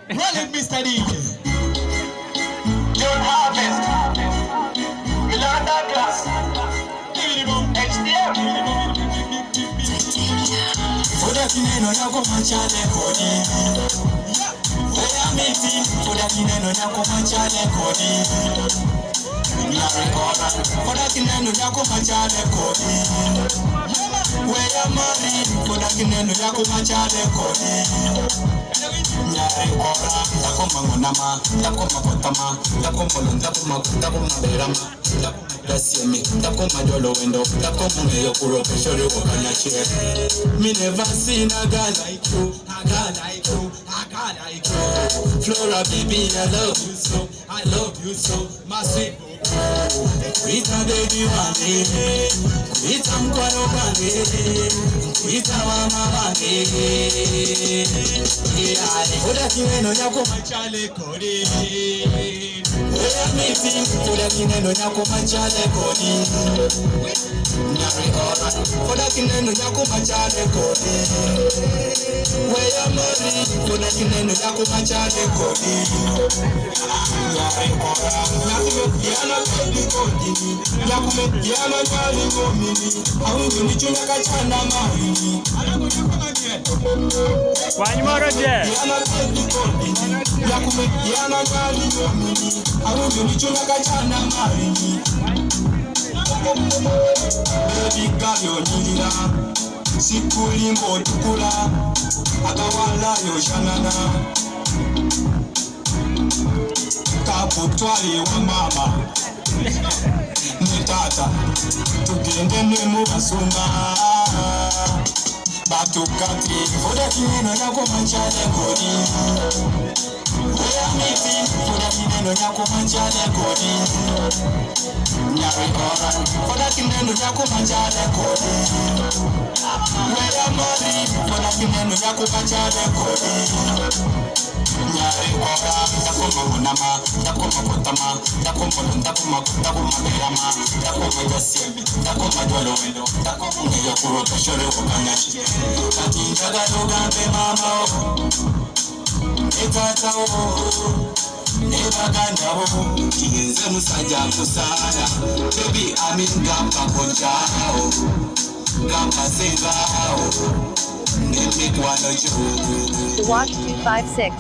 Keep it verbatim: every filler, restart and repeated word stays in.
Run it, Mister D J. John Harvest, Milan Douglas, H D M. Foda kineno nyako machale kodi. Oya miti, foda kineno nyako machale kodi. Nyari ora, foda kineno nyako machale kodi. Oya mari, foda kineno nyako machale kodi. Nyari ora, ndakoma ngonama, ndakoma kotama, ndakoma lo, ndakoma, ndakoma berama, ndakoma dasiemi, ndakoma jolo wendo, ndakoma ngeyo kuro keshori wakanyachie. Me never seen a girl like you, a girl like you, a girl like you. Flora, baby, I love you so, I love you so, my sweet. Kuita baby wange, kuita mkwano wange, kuita mama wange. Yeah, foda kineno nyako machale kodi. Oya miti, foda kineno nyako machale kodi. Nyari ora, foda kineno nyako machale kodi. Oya mari, foda kineno nyako machale kodi. Kwany moro je. Baby girl, you need it. Sikulimbo tukula, akawala yo shanana. Kaputwali wa mama. Ni tata, tugende ne mu basumba. Batukati, foda kineno nyako machale kodi. Oya miti, foda kineno nyako machale kodi. Nyari ora, foda kineno nyako machale kodi. Oya mari, foda kineno nyako machale kodi. Nyari ora, ndakoma ngonama, ndakoma kotama, ndakoma lo, ndakoma, ndakoma berama, ndakoma dasiemi, ndakoma jolo wendo, ndakoma ngeyo kuro keshori wakanyachie. Kati ndakaloga be mama o. Etata o, nebaganda o, kiyenze musaja kusala. Baby, I'm in Gampa Konjao, Gampa Sengao, nemikwano jo. Watch two five six.